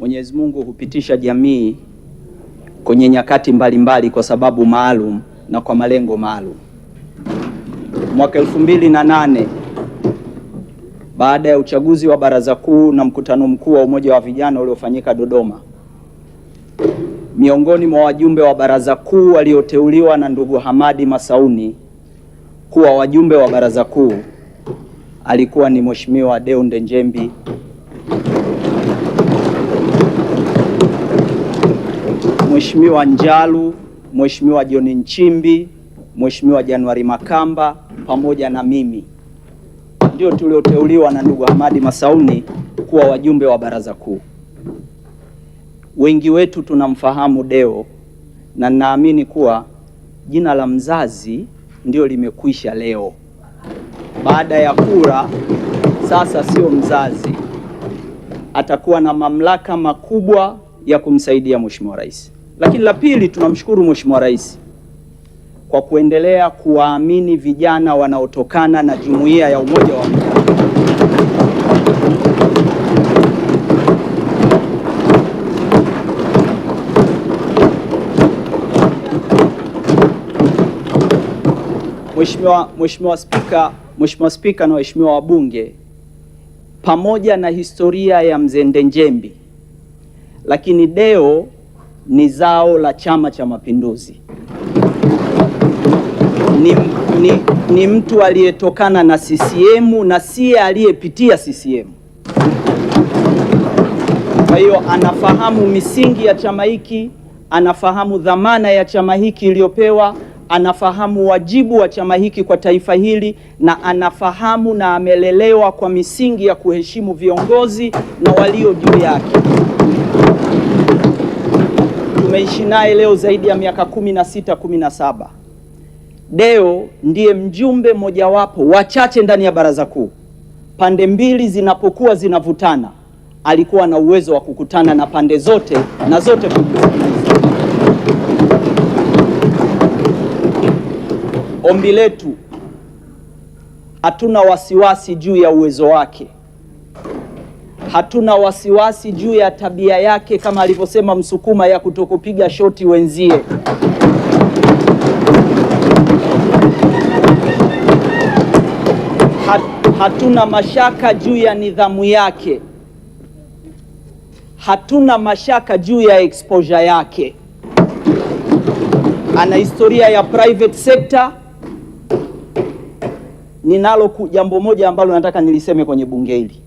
Mwenyezi Mungu hupitisha jamii kwenye nyakati mbalimbali kwa sababu maalum na kwa malengo maalum. Mwaka 2008 baada ya uchaguzi wa Baraza Kuu na mkutano mkuu wa Umoja wa Vijana uliofanyika Dodoma, miongoni mwa wajumbe wa Baraza Kuu walioteuliwa na ndugu Hamadi Masauni kuwa wajumbe wa Baraza Kuu alikuwa ni Mheshimiwa Deo Ndejembi, Mheshimiwa Njalu, Mheshimiwa John Nchimbi, Mheshimiwa January Makamba pamoja na mimi ndio tulioteuliwa na ndugu Hamadi Masauni kuwa wajumbe wa Baraza Kuu. Wengi wetu tunamfahamu Deo na naamini kuwa jina la mzazi ndio limekwisha leo. Baada ya kura sasa sio mzazi, atakuwa na mamlaka makubwa ya kumsaidia Mheshimiwa Rais. Lakini la pili, tunamshukuru Mheshimiwa Rais kwa kuendelea kuwaamini vijana wanaotokana na jumuiya ya Umoja wa Vijana. Mheshimiwa Spika na waheshimiwa wabunge, pamoja na historia ya Mzee Ndejembi, lakini Deo ni zao la Chama cha Mapinduzi. Ni mtu aliyetokana na CCM na siye aliyepitia CCM. Kwa hiyo anafahamu misingi ya chama hiki, anafahamu dhamana ya chama hiki iliyopewa, anafahamu wajibu wa chama hiki kwa taifa hili, na anafahamu na amelelewa kwa misingi ya kuheshimu viongozi na walio juu yake. Tumeishi naye leo zaidi ya miaka 16, 17. Deo ndiye mjumbe mojawapo wachache ndani ya Baraza Kuu. Pande mbili zinapokuwa zinavutana, alikuwa na uwezo wa kukutana na pande zote na zote kujisikiliza. Ombi letu, hatuna wasiwasi juu ya uwezo wake, hatuna wasiwasi juu ya tabia yake kama alivyosema Msukuma ya kutokupiga shoti wenzie. Hatuna mashaka juu ya nidhamu yake, hatuna mashaka juu ya exposure yake. Ana historia ya private sector. Ninalo jambo moja ambalo nataka niliseme kwenye bunge hili.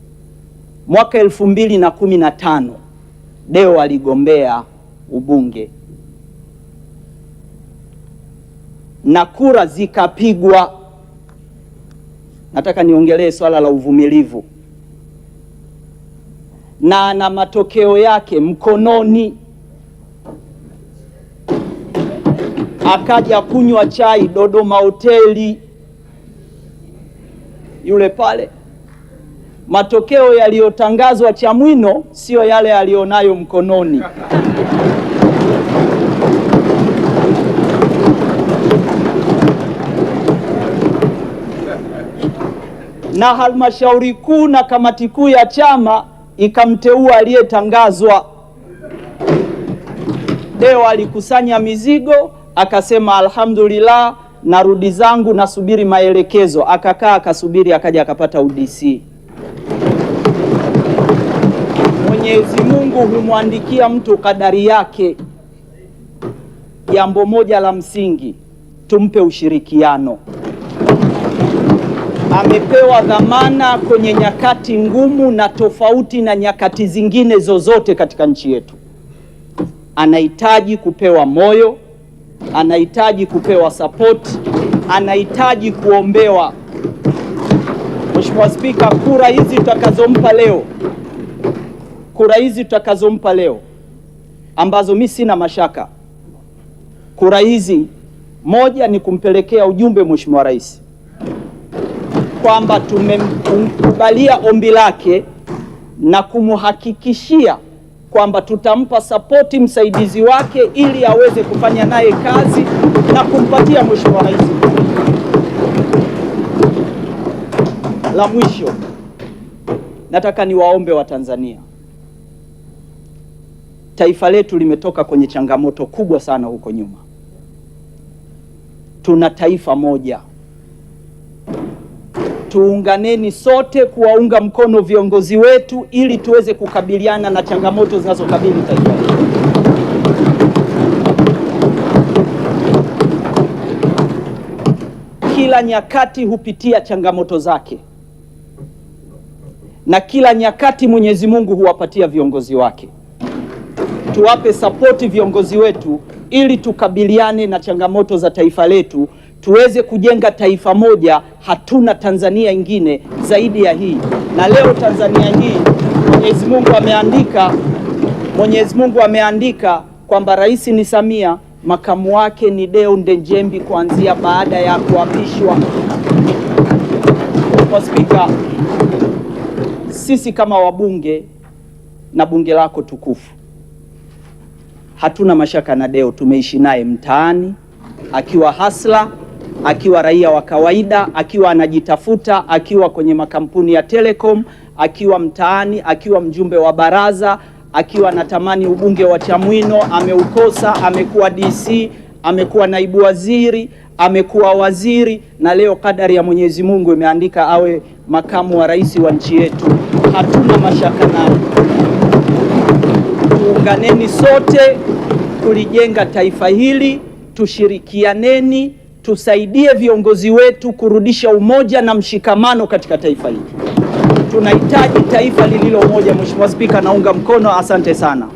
Mwaka 2015 Deo aligombea ubunge na kura zikapigwa. Nataka niongelee swala la uvumilivu, na na matokeo yake mkononi. Akaja kunywa chai Dodoma hoteli yule pale. Matokeo yaliyotangazwa Chamwino sio yale alionayo mkononi. Na halmashauri kuu na kamati kuu ya chama ikamteua aliyetangazwa. Deo alikusanya mizigo akasema alhamdulillah, narudi zangu, nasubiri maelekezo. Akakaa akasubiri, akaja akapata UDC. Mwenyezi Mungu humwandikia mtu kadari yake. Jambo moja la msingi, tumpe ushirikiano. Amepewa dhamana kwenye nyakati ngumu na tofauti na nyakati zingine zozote katika nchi yetu. Anahitaji kupewa moyo, anahitaji kupewa support, anahitaji kuombewa. Mheshimiwa Spika, kura hizi tutakazompa leo, kura hizi tutakazompa leo ambazo mi sina mashaka, kura hizi, moja ni kumpelekea ujumbe Mheshimiwa Rais kwamba tumemkubalia ombi lake na kumhakikishia kwamba tutampa sapoti msaidizi wake ili aweze kufanya naye kazi na kumpatia Mheshimiwa Rais. La mwisho, nataka niwaombe Watanzania, Taifa letu limetoka kwenye changamoto kubwa sana huko nyuma. Tuna taifa moja, tuunganeni sote kuwaunga mkono viongozi wetu ili tuweze kukabiliana na changamoto zinazokabili taifa letu. Kila nyakati hupitia changamoto zake na kila nyakati Mwenyezi Mungu huwapatia viongozi wake. Tuwape sapoti viongozi wetu ili tukabiliane na changamoto za taifa letu, tuweze kujenga taifa moja. Hatuna Tanzania ingine zaidi ya hii, na leo Tanzania hii Mwenyezi Mungu ameandika, Mwenyezi Mungu ameandika kwamba rais ni Samia, makamu wake ni Deo Ndejembi kuanzia baada ya kuapishwa. Mheshimiwa Spika, sisi kama wabunge na bunge lako tukufu hatuna mashaka na Deo. Tumeishi naye mtaani akiwa hasla, akiwa raia wa kawaida, akiwa anajitafuta, akiwa kwenye makampuni ya telecom, akiwa mtaani, akiwa mjumbe wa baraza, akiwa anatamani ubunge wa Chamwino ameukosa, amekuwa DC, amekuwa naibu waziri, amekuwa waziri, na leo kadari ya Mwenyezi Mungu imeandika awe makamu wa rais wa nchi yetu. Hatuna mashaka naye. Tuunganeni sote kulijenga taifa hili, tushirikianeni, tusaidie viongozi wetu kurudisha umoja na mshikamano katika taifa hili. Tunahitaji taifa lililo moja. Mheshimiwa Spika, naunga mkono. Asante sana.